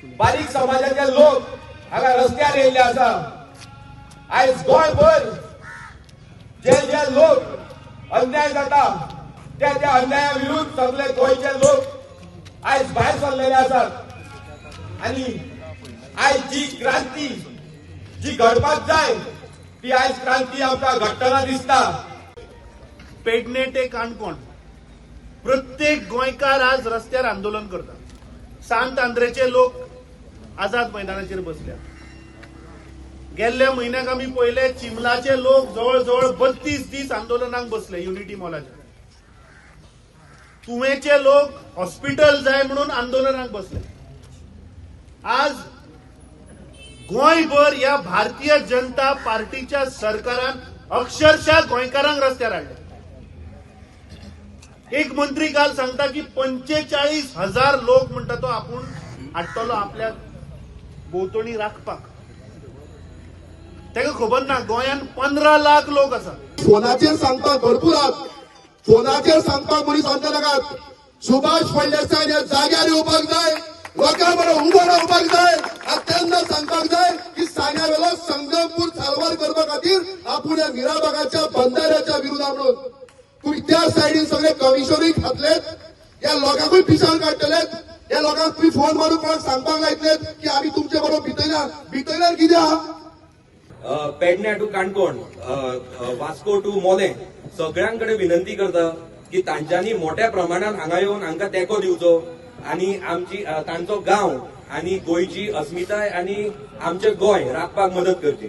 बारीक समाजाचे लोक हांगा रस्त्यार येयल्ले आसा. आयज गोंयभर जे जे लोक अन्याय जाता, त्या त्या अन्याया विरुद्ध सगळे गोंयचे लोक आयज भायर सरलेले आसात आनी आयज जी क्रांती जी घडपाक जाय, ती आयज क्रांती आमकां घडटना दिसता. पेडणे ते काणकोण प्रत्येक गोंयकार आज रस्त्यार आंदोलन करता. सांत आंद्रेचे लोक आझाद मैदानाचेर बसल्यात. गेल्ल्या म्हयन्याक आमी पळयले, चिमलाचे लोक जवळ जवळ 32 दीस आंदोलनाक बसले युनिटी मॉलाचेर. तुवेंचे लोक हॉस्पिटल जाय म्हणून आंदोलनाक बसले. आज गोंयभर ह्या भारतीय जनता पार्टीच्या सरकारान अक्षरशः गोंयकारांक रस्त्यार हाडले. एक मंत्री काल सांगता की 45,000 लोक म्हणटा तो आपूण हाडटलो आपल्या भोंवतणी राखपाक. ताका खबर ना, गोंयांत 15 लाख लोक आसात. फोनाचेर सांगपाक भरपूर आहात. फोनाचेर सांगपाक मनीस आमच्या नाकात. सुभाष फळदेसाय ह्या जाग्यार येवपाक जाय, लोकां बरोबर उबो रावपाक जाय आनी तेन्ना सांगपाक जाय की सांग्यावेलो संगमपूर साल्वार करपा खातीर आपूण ह्या मिराबागाच्या बंधाऱ्याच्या विरोधात म्हणून. तुम्ही त्या सायडीन सगळे कमिशनूय खातलेत, ह्या लोकांकूय पिशान काडटलेत. ह्या लोकांक तुम्ही फोन मारून कोणाक सांगपाक लायतलेत की आमी तुमचे बरोबर भितयल्यार. भितयल्यार कितें आहा? पेडण्या टू काणकोण, वास्को टू मोलें, सगळ्यांकडे विनंती करता की तांच्यांनी मोठ्या प्रमाणात हांगा येवन हांकां तेंको दिवचो आनी आमची तांचो गांव आनी गोंयची अस्मिताय आनी आमचें गोंय राखपाक मदत करची.